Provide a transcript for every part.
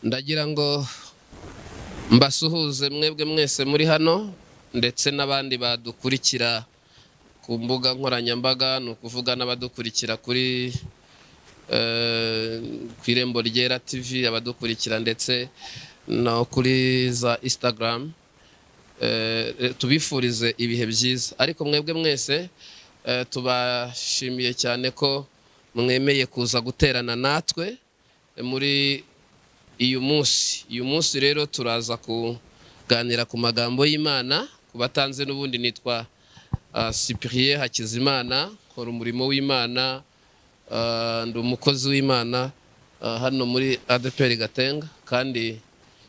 Ndagira ngo mbasuhuze mwebwe mwese muri hano, ndetse n'abandi badukurikira ku mbuga nkoranyambaga, ni ukuvuga n'abadukurikira kuri ku Irembo Ryera TV, abadukurikira ndetse no kuri za Instagram. Tubifurize ibihe byiza. Ariko mwebwe mwese, tubashimiye cyane ko mwemeye kuza guterana natwe muri uyu munsi. Uyu munsi rero turaza kuganira ku magambo y'Imana. Ku batanze n'ubundi nitwa Cyprien Hakizimana, nkora umurimo w'Imana, ndi umukozi w'Imana hano muri ADEPR Gatenga, kandi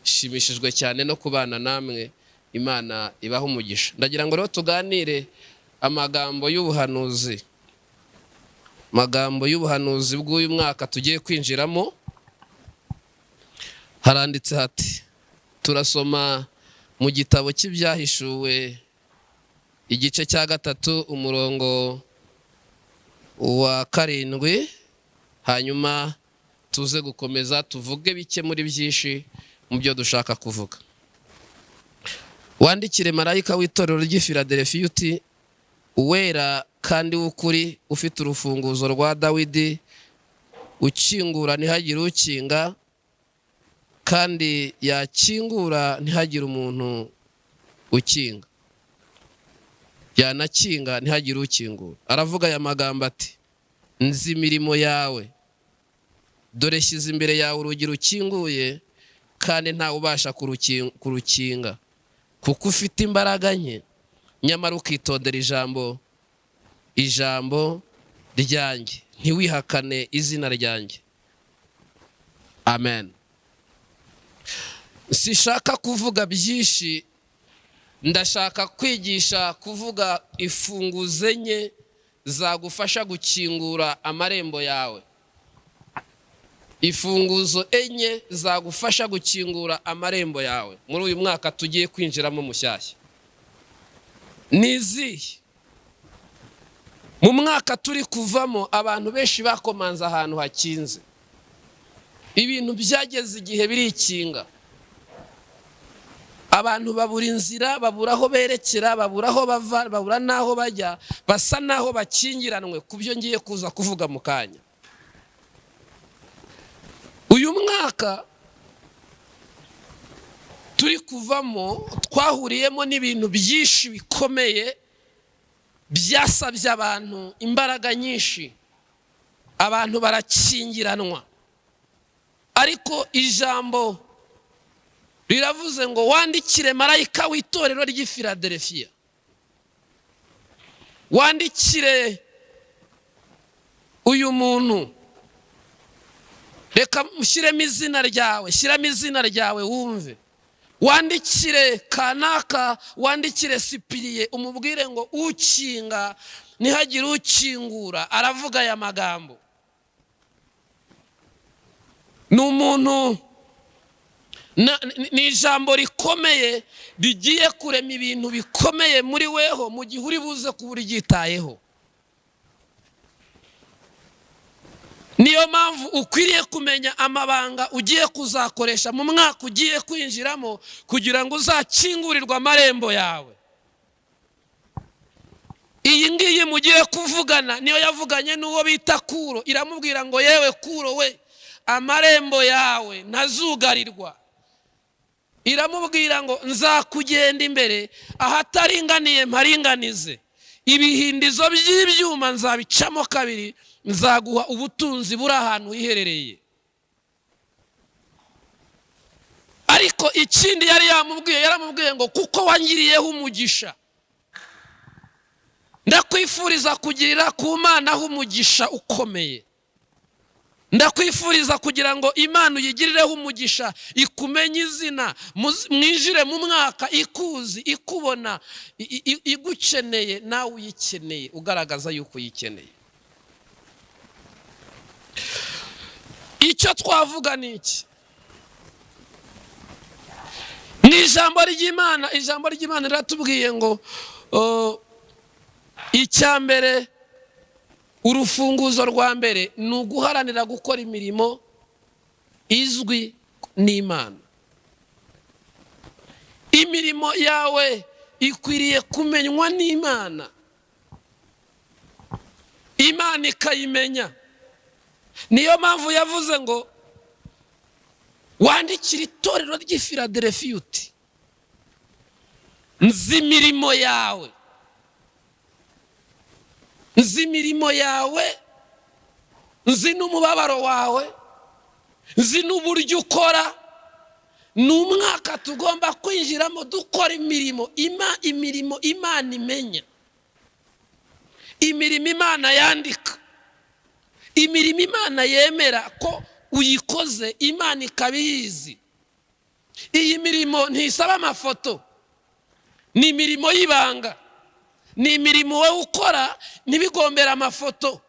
nshimishijwe cyane no kubana namwe. Imana ibahe umugisha. Ndagira ngo rero tuganire amagambo y'ubuhanuzi, amagambo y'ubuhanuzi bw'uyu mwaka tugiye kwinjiramo. Haranditse hati, turasoma mu gitabo cy'Ibyahishuwe igice cya 3 umurongo wa 7, hanyuma tuze gukomeza tuvuge bike muri byinshi mu byo dushaka kuvuga. Wandikire marayika w'itorero ry'i Filadelfiya uti: uwera kandi w'ukuri, ufite urufunguzo rwa Dawidi, ukingura ntihagire ukinga, kandi yakingura ntihagire umuntu ukinga, yanakinga ntihagire ukingura. Aravuga aya magambo ati: nzi imirimo yawe, dore shyize imbere yawe urugi rukinguye, kandi ntawe ubasha kurukinga, kuko ufite imbaraga nke, nyamara ukitondera ijambo ryanjye, ntiwihakane izina ryanjye. Amen. Sishaka kuvuga byinshi, ndashaka kwigisha kuvuga ifunguzo enye zagufasha gukingura amarembo yawe. Ifunguzo enye zagufasha gukingura amarembo yawe muri uyu mwaka tugiye kwinjiramo mushyashya. Ni izihe? Mu mwaka turi kuvamo abantu benshi bakomanze ahantu hakinze, ibintu byageze igihe birikinga, abantu babura inzira, babura aho berekera, babura aho bava, babura n'aho bajya, basa n'aho bakingiranwe ku byo ngiye kuza kuvuga mu kanya. Uyu mwaka turi kuvamo twahuriyemo n'ibintu byinshi bikomeye byasabye abantu imbaraga nyinshi, abantu barakingiranwa. Ariko ijambo riravuze ngo wandikire marayika w'itorero ry'i Filadelfiya, wandikire uyu muntu, reka mushyiremo izina ryawe, shyiramo izina ryawe wumve, wandikire kanaka, wandikire Sipiriye, umubwire ngo ukinga ntihagire ukingura. Aravuga aya magambo. Ni umuntu, ni ijambo rikomeye rigiye kurema ibintu bikomeye muri weho mu gihe uri buze kuba uryitayeho. Niyo mpamvu ukwiriye kumenya amabanga ugiye kuzakoresha mu mwaka ugiye kwinjiramo, kugira ngo uzakingurirwe amarembo yawe. Iyi ngiyi mugiye kuvugana niyo yavuganye n'uwo bita Kuro, iramubwira ngo yewe Kuro we, amarembo yawe ntazugarirwa. Iramubwira ngo nzakugenda imbere, ahataringaniye mparinganize, ibihindizo by'ibyuma nzabicamo kabiri, nzaguha ubutunzi buri ahantu hiherereye. Ariko ikindi yari yamubwiye, yaramubwiye ngo kuko wangiriyeho umugisha, ndakwifuriza kugirira ku Mana umugisha ukomeye. Ndakwifuriza kugira ngo Imana uyigirireho umugisha, ikumenye izina, mwinjire mu mwaka ikuzi, ikubona, igukeneye, nawe uyikeneye, ugaragaza yuko uyikeneye. Icyo twavuga ni iki? Ni ijambo ry'Imana. Ijambo ry'Imana riratubwiye ngo icya mbere, urufunguzo rwa mbere ni uguharanira gukora imirimo izwi n'Imana. Imirimo yawe ikwiriye kumenywa n'Imana, Imana ikayimenya. Niyo mpamvu yavuze ngo wandikire itorero ry'i Filadelfiya uti: "Nzi imirimo yawe, nzi imirimo yawe, nzi n'umubabaro wawe, nzi n'uburyo ukora." Ni umwaka tugomba kwinjiramo dukora imirimo, imirimo Imana imenya, imirimo Imana yandika, imirimo Imana yemera ko uyikoze, Imana ikaba iyizi. Iyi mirimo ntisaba amafoto, ni imirimo y'ibanga, ni imirimo wowe ukora ntibigombere amafoto.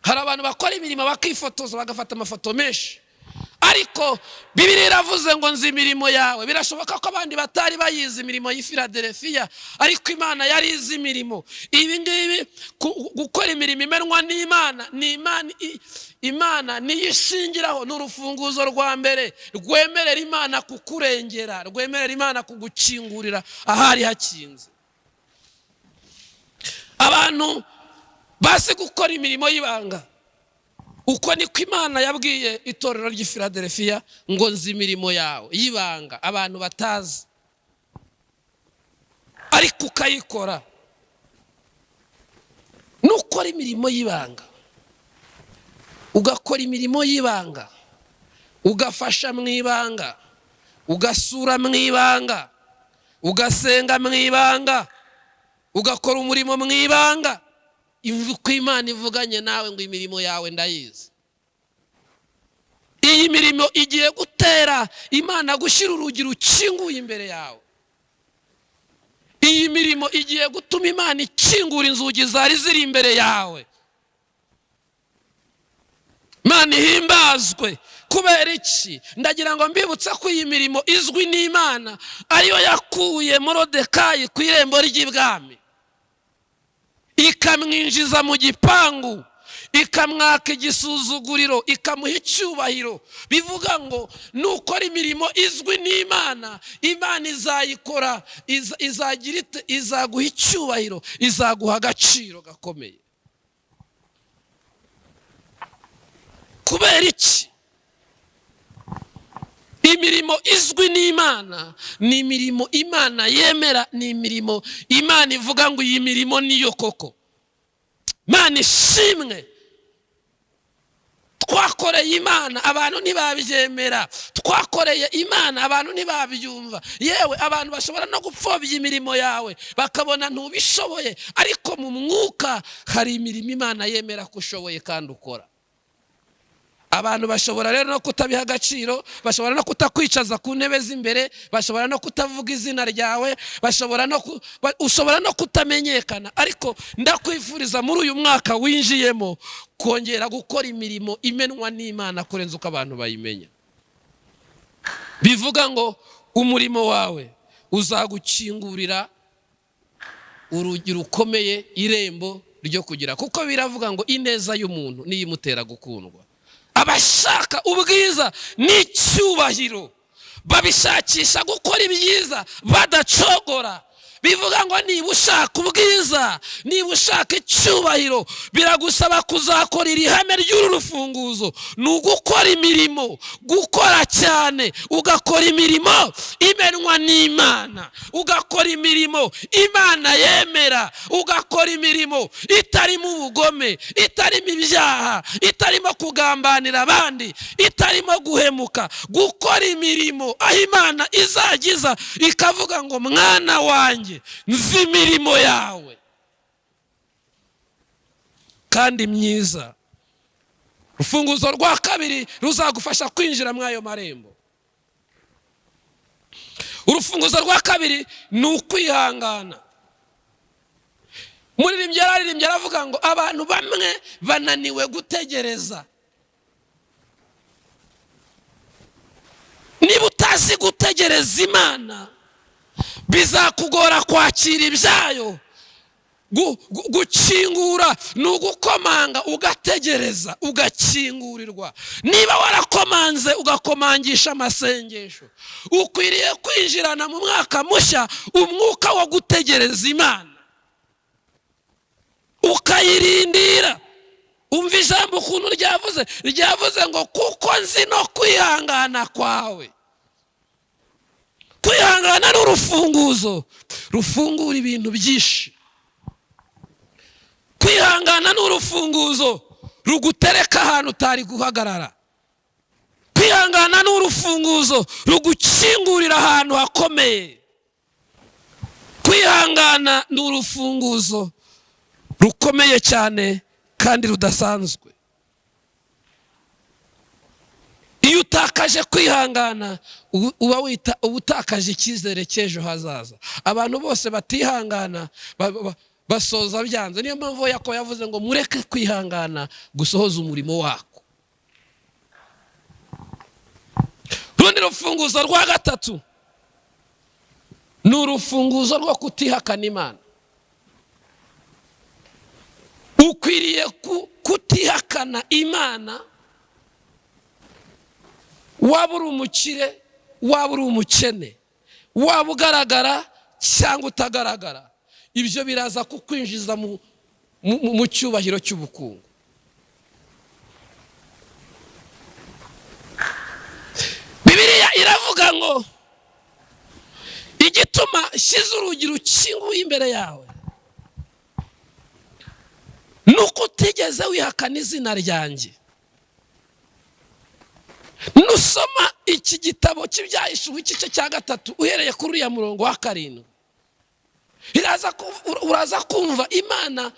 Hari abantu bakora imirimo bakifotoza, bagafata amafoto menshi, ariko Bibiliya iravuze ngo: "Nzi imirimo yawe." Birashoboka ko abandi batari bayizi imirimo y'i Filadelfiya, ariko Imana yari izi imirimo. Ibi ngibi, gukora imirimo imenwa n'Imana, ni Imana, Imana niyo ishingiraho. Ni urufunguzo rwa mbere rwemerera Imana kukurengera, rwemerera Imana kugukingurira ahari hakinze. Abantu bazi gukora imirimo y'ibanga. Uko niko Imana yabwiye itorero ry'i Filadelfiya ngo: "Nzi imirimo yawe y'ibanga abantu batazi, ariko ukayikora." Nukora imirimo y'ibanga, ugakora imirimo y'ibanga, ugafasha mu ibanga, ugasura mu ibanga, ugasenga mu ibanga, ugakora umurimo mu ibanga, uko Imana ivuganye nawe ngo: "Imirimo yawe ndayizi." Iyi mirimo igiye gutera Imana gushyira urugi rukinguye imbere yawe. Iyi mirimo igiye gutuma Imana ikingura inzugi zari ziri imbere yawe. Imana ihimbazwe. Kubera iki? Ndagira ngo mbibutse ko iyi mirimo izwi n'Imana ariyo yakuye Morodekayi ku irembo ry'ibwami, ikamwinjiza mu gipangu, ikamwaka igisuzuguriro, ikamuha icyubahiro. Bivuga ngo nukora imirimo izwi n'Imana, Imana izayikora, izagira ite? Izaguha icyubahiro, izaguha agaciro gakomeye. Kubera iki? Imirimo izwi n'Imana ni imirimo Imana yemera, ni imirimo Imana ivuga ngo: "Iyi mirimo niyo koko." Imana ishimwe. Twakoreye Imana, abantu ntibabyemera. Twakoreye Imana, abantu ntibabyumva. Yewe, abantu bashobora no gupfobya imirimo yawe, bakabona ntubishoboye, ariko mu mwuka hari imirimo Imana yemera ko ushoboye kandi ukora. Abantu bashobora rero no kutabiha agaciro, bashobora no kutakwicaza ku ntebe z'imbere, bashobora no kutavuga izina ryawe, bashobora no ushobora no kutamenyekana, ariko ndakwifuriza muri uyu mwaka winjiyemo kongera gukora imirimo imenwa n'Imana kurenza uko abantu bayimenya. Bivuga ngo umurimo wawe uzagukingurira urugi rukomeye, irembo ryo kugira, kuko biravuga ngo ineza y'umuntu niyo imutera gukundwa. Abashaka ubwiza n'icyubahiro babishakisha gukora ibyiza badacogora. Bivuga ngo niba ushaka ubwiza, niba ushaka icyubahiro, biragusaba kuzakora iri hame ry'uru rufunguzo: ni ugukora imirimo, gukora cyane, ugakora imirimo imenwa n'Imana, ugakora imirimo Imana yemera, ugakora imirimo itarimo ubugome, itarimo ibyaha, itarimo kugambanira abandi, itarimo guhemuka. Gukora imirimo aho Imana izagiza ikavuga ngo: "Mwana wanjye, nzi imirimo yawe kandi myiza." Urufunguzo rwa kabiri ruzagufasha kwinjira muri ayo marembo, urufunguzo rwa kabiri ni ukwihangana. Muririmbyi yararirimbye, aravuga ngo abantu bamwe bananiwe gutegereza. Niba utazi gutegereza Imana, bizakugora kwakira ibyayo. Gukingura ni ugukomanga ugategereza ugakingurirwa. Niba warakomanze ugakomangisha amasengesho, ukwiriye kwinjirana mu mwaka mushya umwuka wo gutegereza Imana, ukayirindira. Umva ijambo ukuntu ryavuze ngo kuko nzi no kwihangana kwawe. Kwihangana ni urufunguzo rufungura ibintu byinshi. Kwihangana ni urufunguzo rugutereka ahantu utari guhagarara. Kwihangana ni urufunguzo rugukingurira ahantu hakomeye. Kwihangana ni urufunguzo rukomeye cyane kandi rudasanzwe. Iyo utakaje kwihangana, uba utakaje icyizere cy'ejo hazaza. Abantu bose batihangana basoza byanze. Niyo mpamvu Yakobo yavuze ngo mureke kwihangana gusohoza umurimo wako. Urundi rufunguzo rwa gatatu ni urufunguzo rwo kutihakana Imana. Ukwiriye kutihakana Imana, waba uri umukire, waba uri umukene, waba ugaragara cyangwa utagaragara. Ibyo biraza kukwinjiza mu cyubahiro cy'ubukungu. Bibiliya iravuga ngo igituma shyize urugi rukinguye imbere yawe nuko utigeze wihakana izina ryanjye. Nusoma iki gitabo cy'Ibyahishuwe igice cya 3 uhereye kuri uriya murongo wa 7, uraza kumva Imana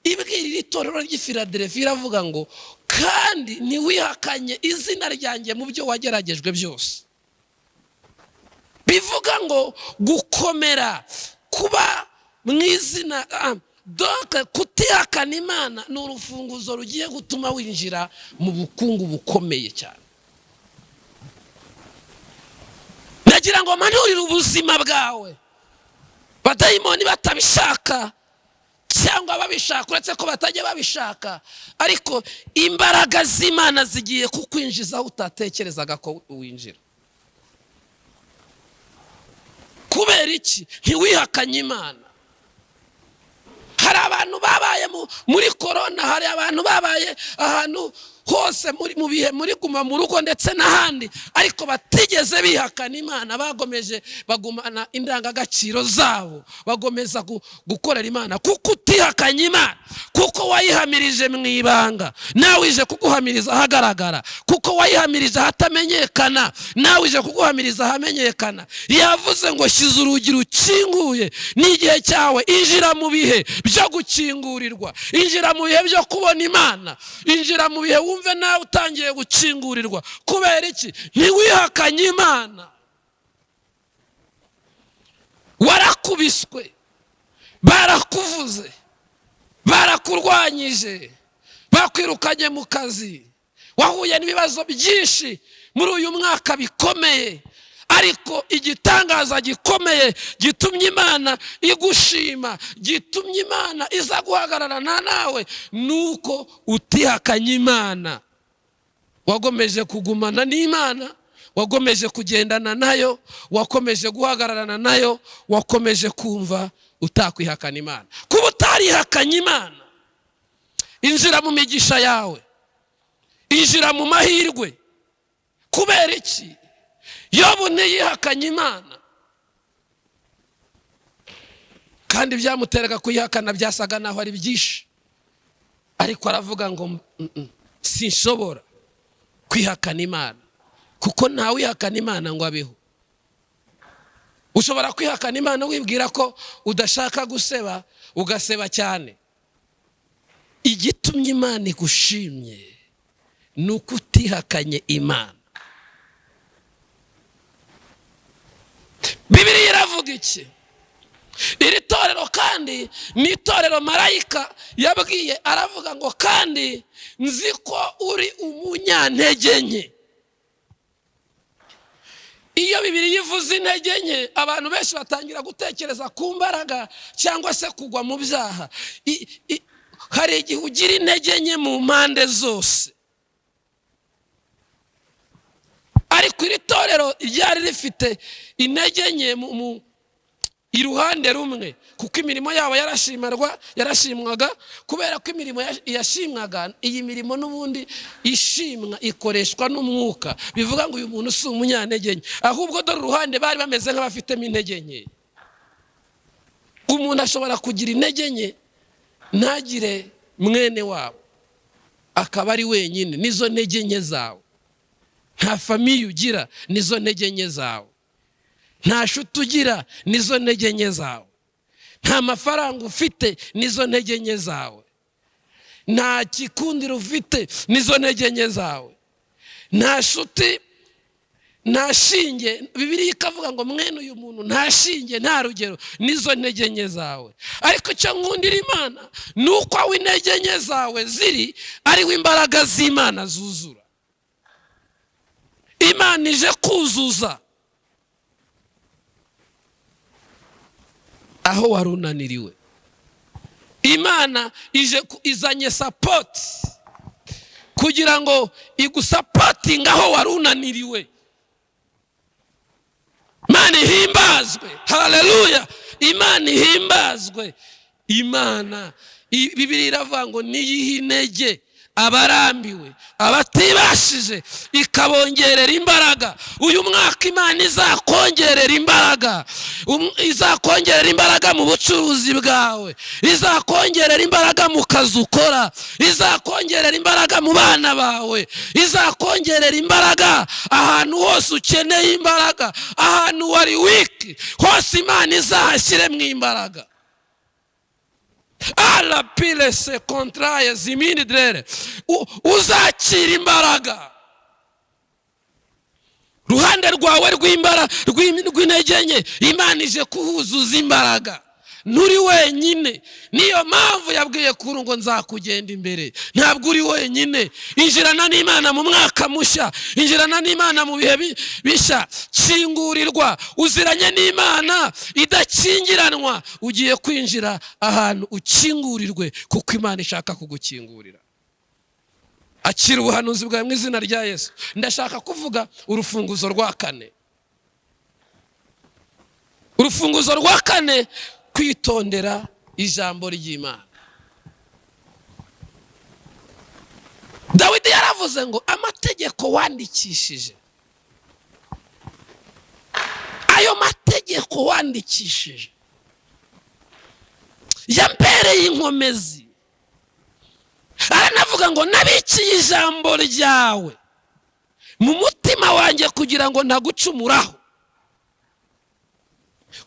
ibwira iri torero ry'i Filadelfiya, iravuga ngo kandi ntiwihakanye izina ryanjye mu byo wageragejwe byose. Bivuga ngo gukomera kuba mu izina, donc kutihakana Imana ni urufunguzo rugiye gutuma winjira mu bukungu bukomeye cyane. Nagira ngo manurire ubuzima bwawe, badayimoni batabishaka cyangwa babishaka, uretse ko batajya babishaka, ariko imbaraga z'Imana zigiye kukwinjiza aho utatekerezaga ko winjira. Kubera iki? Ntiwihakanye Imana. Hari abantu babaye muri korona, hari abantu babaye ahantu hose mu bihe muri guma mu rugo ndetse n'ahandi, ariko batigeze bihakana Imana. Bagomeje bagumana indangagaciro zabo, bagomeza gukorera Imana. Kuko utihakanye Imana, kuko wayihamirije mu ibanga, nawe ije kuguhamiriza ahagaragara. Kuko wayihamirije ahatamenyekana, nawe ije kuguhamiriza ahamenyekana. Yavuze ngo shyize urugi rukinguye, n'igihe cyawe. Injira mu bihe byo gukingurirwa, injira mu bihe byo kubona Imana, injira mu bihe wumve nawe utangiye gukingurirwa. Kubera iki? Ntiwihakanye Imana. Warakubiswe, barakuvuze, barakurwanyije, bakwirukanye mu kazi, wahuye n'ibibazo byinshi muri uyu mwaka bikomeye, ariko igitangaza gikomeye gitumye Imana igushima, gitumye Imana iza guhagararana nawe, nuko utihakanye Imana. Wagomeje kugumana n'Imana, wagomeje kugendana nayo, wakomeje guhagararana nayo, wakomeje kumva utakwihakana Imana. Kuba utarihakanye Imana, injira mu migisha yawe, injira mu mahirwe. Kubera iki? Yobu ntiyihakanye Imana, kandi byamuteraga kuyihakana byasaga naho ari byinshi, ariko aravuga ngo sinshobora kwihakana Imana, kuko ntawihakana Imana ngo abeho. Ushobora kwihakana Imana wibwira ko udashaka guseba, ugaseba cyane. Igitumye Imana igushimye ni uko utihakanye Imana. Bibiliya iravuga iki? Iri torero kandi ni itorero marayika yabwiye, aravuga ngo kandi nzi ko uri umunyantege nke. Iyo Bibiliya ivuze intege nke, abantu benshi batangira gutekereza ku mbaraga cyangwa se kugwa mu byaha. Hari igihe ugira intege nke mu mpande zose, ariko iri torero ryari rifite intege nke mu iruhande rumwe, kuko imirimo yabo yarashimwaga. Kubera ko imirimo yashimwaga, iyi mirimo n'ubundi ishimwa ikoreshwa n'umwuka, bivuga ngo uyu muntu si umunyantege nke, ahubwo dore uruhande bari bameze nk'abafitemo intege nke. Umuntu ashobora kugira intege nke ntagire mwene wabo, akaba ari wenyine, nizo ntege nke zawe. Nta famille ugira, nizo ntege nke zawe. Nta shuti ugira, nizo ntege nke zawe. Nta mafaranga ufite, nizo ntege nke zawe. Nta gikundiro ufite, nizo ntege nke zawe. Nta shuti, nta shinge. Bibiliya ikavuga ngo mwene uyu muntu nta shinge, nta rugero, nizo ntege nke zawe. Ariko icyo nkundira Imana ni uko aho intege nke zawe ziri ariho imbaraga z'Imana zuzura. Imana ije kuzuza aho wari unaniriwe. Imana ije izanye support kugira ngo igusapotinge aho wari unaniriwe. Imana ihimbazwe, haleluya! Imana ihimbazwe. Imana, Bibiliya iravuga ngo niyihe intege abarambiwe, abatibashije, ikabongerera imbaraga. Uyu mwaka Imana izakongerera imbaraga, izakongerera imbaraga mu bucuruzi bwawe, izakongerera imbaraga mu kazi ukora, izakongerera imbaraga mu bana bawe, izakongerera imbaraga ahantu hose ukeneye imbaraga, ahantu wari weak hose Imana izahashyiremo imbaraga. Ala pile se contraye zimini drere, uzakira imbaraga. Ruhande rwawe rw'intege nke, Imana ije kuhuzuza imbaraga. Nturi wenyine. Niyo mpamvu yabwiye kuri ngo nzakugenda imbere. Ntabwo uri wenyine. Injirana n'Imana mu mwaka mushya, injirana n'Imana mu bihe bishya. Kingurirwa, uziranye n'Imana idakingiranwa. Ugiye kwinjira ahantu ukingurirwe, kuko Imana ishaka kugukingurira. Akira ubuhanuzi bwawe mu izina rya Yesu. Ndashaka kuvuga urufunguzo rwa kane. Urufunguzo rwa kane, kwitondera ijambo ry'Imana. Dawidi yaravuze ngo amategeko wandikishije, ayo mategeko wandikishije yambereye inkomezi. Aranavuga ngo nabikiye ijambo ryawe mu mutima wanjye kugira ngo ntagucumuraho.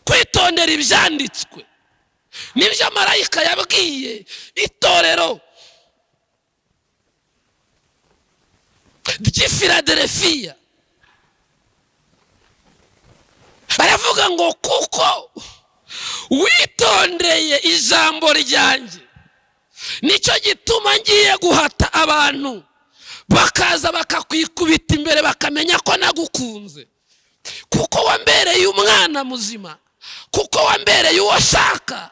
Kwitondera ibyanditswe nibyo marayika yabwiye itorero ry'i Filadelfiya. Aravuga ngo kuko witondeye ijambo ryanjye, nicyo gituma ngiye guhata abantu bakaza bakakwikubita imbere, bakamenya ko nagukunze, kuko wambereye umwana muzima, kuko wambereye uwo ashaka,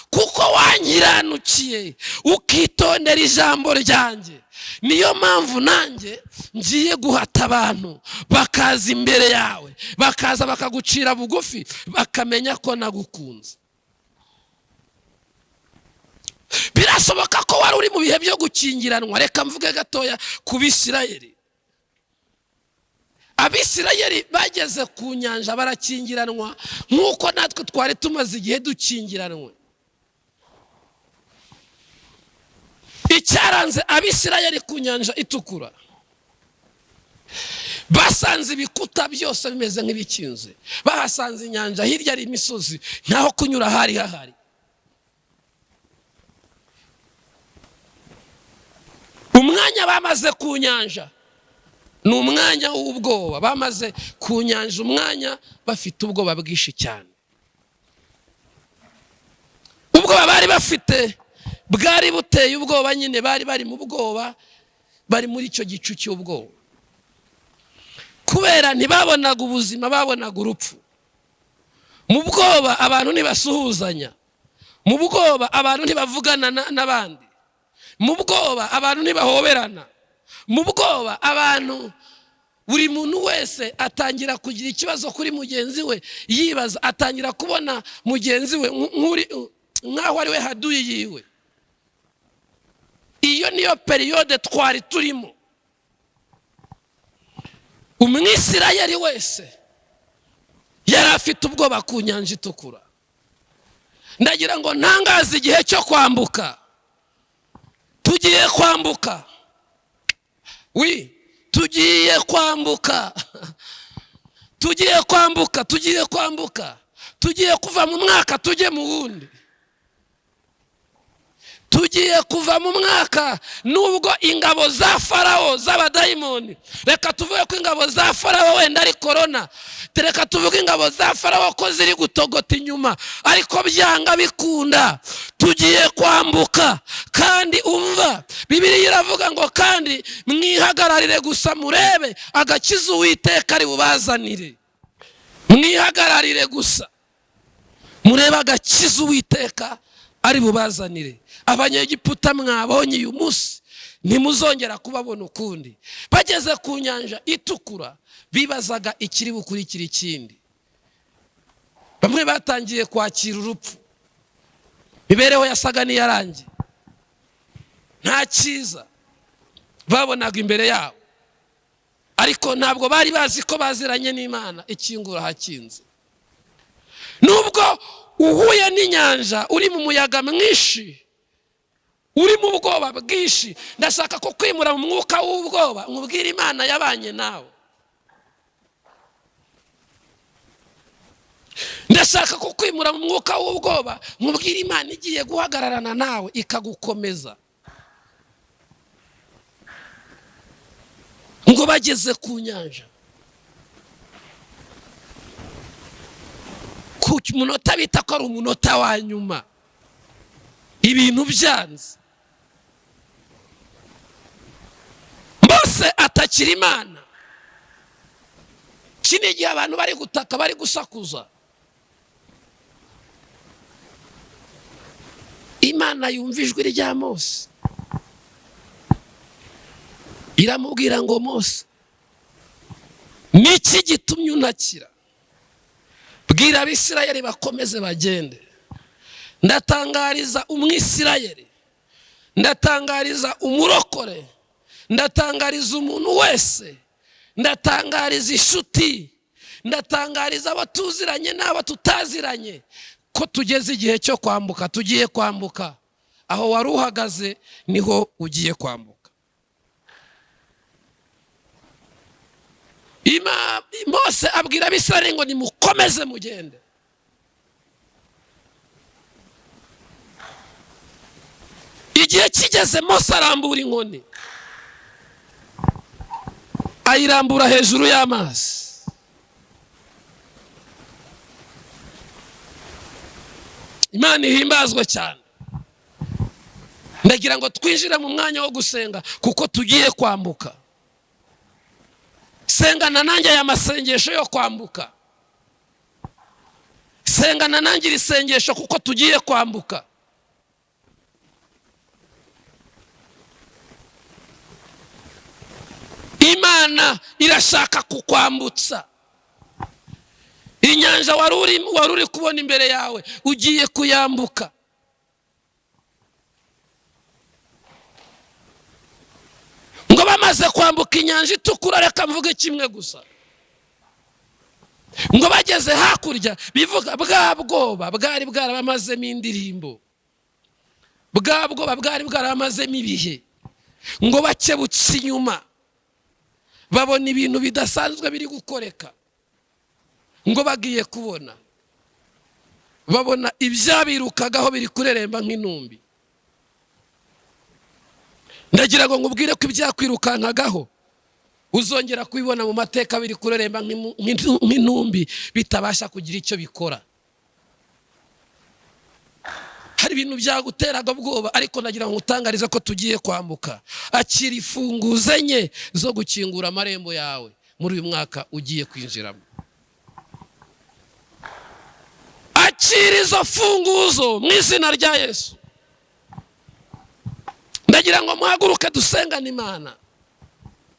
kuko wankiranukiye ukitondera ijambo ryanjye. Niyo mpamvu nanjye ngiye guhata abantu bakaza imbere yawe, bakaza bakagucira bugufi, bakamenya ko nagukunze. Birashoboka ko wari uri mu bihe byo gukingiranwa. Reka mvuge gatoya ku Bisirayeli. Abisirayeli bageze ku nyanja barakingiranwa, nk'uko natwe twari tumaze igihe dukingiranwe. Icyaranze Abisirayeli ku nyanja itukura, basanze ibikuta byose bimeze nk'ibikinze, bahasanze inyanja, hirya ari imisozi, ntaho kunyura hari hahari. Umwanya bamaze ku nyanja ni umwanya w'ubwoba. Bamaze ku nyanja umwanya bafite ubwoba bwinshi cyane. Ubwoba bari bafite bwari buteye ubwoba nyine, bari bari mu bwoba, bari muri icyo gicu cy'ubwoba. Kubera ntibabonaga ubuzima, babonaga urupfu. Mu bwoba abantu ntibasuhuzanya, mu bwoba abantu ntibavugana n'abandi, mu bwoba abantu ntibahoberana, mu bwoba abantu buri muntu wese atangira kugira ikibazo kuri mugenzi we, yibaza, atangira kubona mugenzi we nk'aho ari we haduyi yiwe. Iyo niyo période twari turimo. Umwisirayeli wese yari afite ubwoba ku nyanja itukura. Ndagira ngo ntangaze igihe cyo kwambuka. Tugiye kwambuka, wi, tugiye kwambuka, tugiye kwambuka, tugiye kwambuka, tugiye kuva mu mwaka tujye mu wundi. Tugiye kuva mu mwaka, nubwo ingabo za Farawo z'abadayimoni, reka tuvuge ko ingabo za Farawo wenda ari korona, reka tuvuge ingabo za Farawo ko ziri gutogota inyuma, ariko byanga bikunda tugiye kwambuka. Kandi umva, Bibiliya iravuga ngo kandi mwihagararire gusa murebe agakiza Uwiteka ari bubazanire. Mwihagararire gusa murebe agakiza Uwiteka ari bubazanire. Abanyegiputa mwabonye uyu munsi ntimuzongera kubabona ukundi. Bageze ku nyanja itukura bibazaga ikiri bukurikira ikindi. Bamwe batangiye kwakira urupfu, imibereho yasaga n'iyarangiye, nta cyiza babonaga imbere yabo, ariko ntabwo bari bazi ko baziranye n'Imana ikingura hakinze. Nubwo uhuye n'inyanja uri mu muyaga mwinshi, uri mu bwoba bwinshi, ndashaka ko kwimura mu mwuka w'ubwoba nkubwira Imana yabanye nawe. Ndashaka ko kwimura mu mwuka w'ubwoba nkubwira Imana igiye guhagararana nawe ikagukomeza. Ngo bageze ku nyanja, ku munota bita ko ari umunota wa nyuma, ibintu byanze, Mose atakira Imana. Iki ni igihe abantu bari gutaka, bari gusakuza. Imana yumva ijwi rya Mose, iramubwira ngo Mose, niki gitumye untakira? Bwira Abisirayeli bakomeze bagende. Ndatangariza umwisirayeli, ndatangariza umurokore, ndatangariza umuntu wese, ndatangariza inshuti, ndatangariza abo tuziranye n'abo tutaziranye ko tugeze igihe cyo kwambuka. Tugiye kwambuka. Aho wari uhagaze niho ugiye kwambuka. Mose abwira Abisirayeli ngo nimukomeze mugende. Igihe kigeze Mose arambura inkoni, ayirambura hejuru y'amazi. Imana ihimbazwe cyane. Ndagira ngo twinjire mu mwanya wo gusenga kuko tugiye kwambuka. Sengana nanjye aya masengesho yo kwambuka. Sengana nanjye iri sengesho kuko tugiye kwambuka. Imana irashaka kukwambutsa. Inyanja wari uri kubona imbere yawe ugiye kuyambuka. Ngo bamaze kwambuka inyanja itukura, reka mvuge kimwe gusa, ngo bageze hakurya bivuga bwa bwoba bwari bwarabamazemo indirimbo, bwa bwoba bwari bwarabamazemo ibihe, ngo bakebutse inyuma babona ibintu bidasanzwe biri gukoreka. Ngo bagiye kubona, babona ibyabirukagaho biri kureremba nk'intumbi. Ndagira ngo nkubwire ko ibyakwirukankagaho uzongera kubibona mu mateka biri kureremba nk'intumbi, bitabasha kugira icyo bikora. Hari ibintu byaguteraga ubwoba, ariko nagira ngo utangarize ko tugiye kwambuka. Akira ifunguzo enye zo gukingura amarembo yawe Muri uyu mwaka ugiye kwinjiramo, akira izo funguzo mu izina rya Yesu. Ndagira ngo muhaguruke dusengane Imana,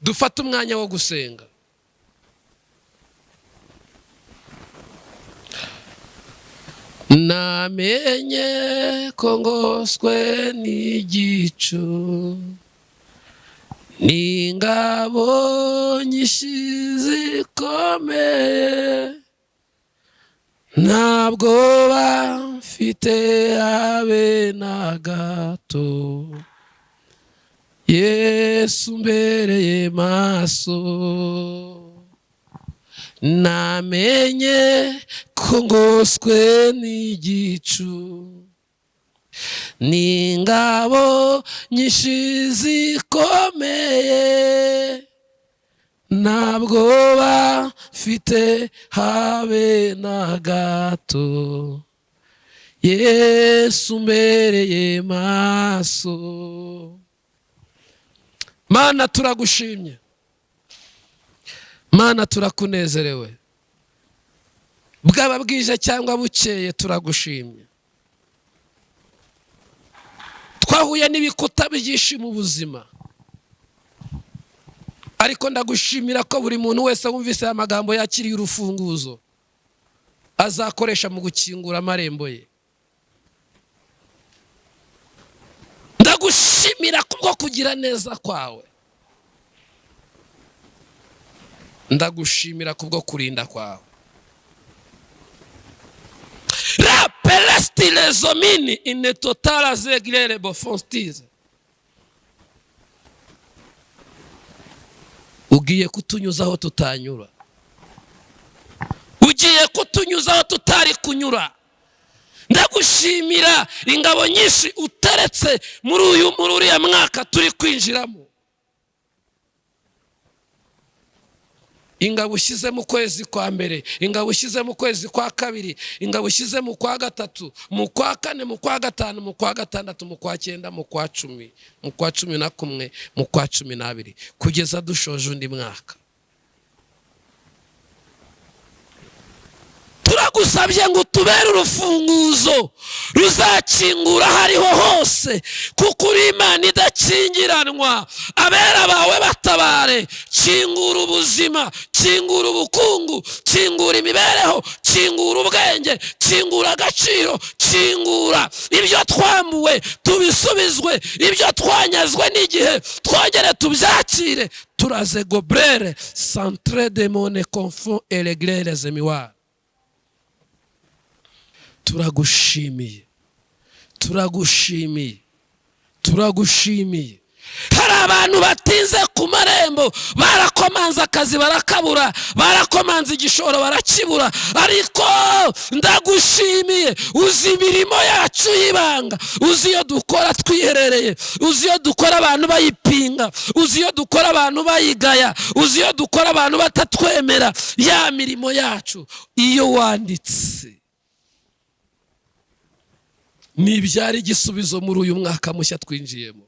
dufate umwanya wo gusenga. Namenye ko ngoswe n'igicu, n'ingabo nyinshi zikomeye, ntabwo bamfite habe na gato, Yesu mbereye maso. Namenye ko ngoswe n'igicu, n'ingabo nyinshi zikomeye, ntabwo bafite habe na gato, Yesu mbereye maso. Mana turagushimye, Mana turakunezerewe, bwaba bwije cyangwa bukeye turagushimye. Twahuye n'ibikuta byinshi mu buzima, ariko ndagushimira ko buri muntu wese wumvise aya magambo yakiriye urufunguzo azakoresha mu gukingura amarembo ye. Ndagushimira kubwo kugira neza kwawe, ndagushimira kubwo kurinda kwawe. La pelestilezomini ine totala zeglere bofonstize. Ugiye kutunyuzaho tutanyura, ugiye kutunyuzaho tutari kunyura. Ndagushimira ingabo nyinshi uteretse muri uyu muri uriya mwaka turi kwinjiramo. Ingabo ushyize mu kwezi kwa mbere, ingabo ushyize mu kwezi kwa kabiri, ingabo ushyize mu kwa gatatu, mu kwa kane, mu kwa gatanu, mu kwa gatandatu, mu kwa cyenda, mu kwa 10, mu kwa 11, mu kwa 12, kugeza dushoje undi mwaka. Turagusabye ngo utubere urufunguzo ruzakingura hariho hose, kuko uri Imana idakingiranwa. Abera bawe batabare. Kingura ubuzima, kingura ubukungu, kingura imibereho, kingura ubwenge, kingura agaciro, kingura ibyo twambuwe tubisubizwe, ibyo twanyazwe n'igihe twongere tubyakire. Turaze gobrere centre de mone confond et les grères miroirs. Turagushimiye, turagushimiye, turagushimiye. Hari abantu batinze ku marembo, barakomanza akazi barakabura, barakomanza igishoro barakibura, ariko ndagushimiye. Uzi imirimo yacu y'ibanga, uzi iyo dukora twiherereye, uzi iyo dukora abantu bayipinga, uzi iyo dukora abantu bayigaya, uzi iyo dukora abantu batatwemera. Ya mirimo yacu iyo wanditse nibyari igisubizo muri uyu mwaka mushya twinjiyemo.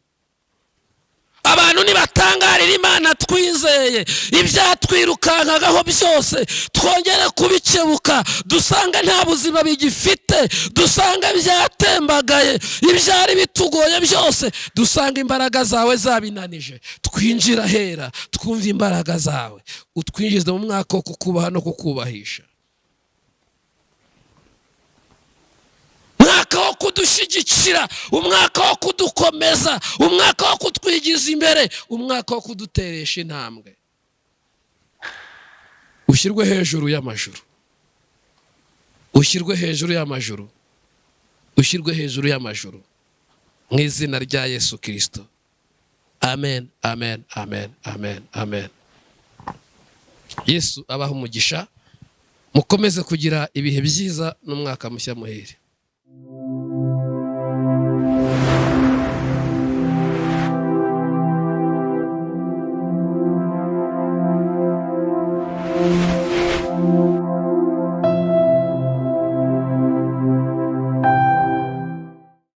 Abantu nibatangarira Imana twizeye, ibyatwirukankagaho byose twongere kubikebuka, dusanga nta buzima bigifite, dusanga byatembagaye, ibyari bitugoye byose dusanga imbaraga zawe zabinanije. Twinjira hera, twumva imbaraga zawe, utwinjize mu mwaka wo kukubaha no kukubahisha, umwaka wo kudushyigikira, umwaka wo kudukomeza, umwaka wo kutwigiza imbere, umwaka wo kuduteresha intambwe. Ushyirwe hejuru y'amajuru, ushyirwe hejuru y'amajuru, ushyirwe hejuru y'amajuru, mu izina rya Yesu Kristo. Amen, amen, amen, amen, amen. Yesu abaha umugisha, mukomeze kugira ibihe byiza n'umwaka mushya muhire.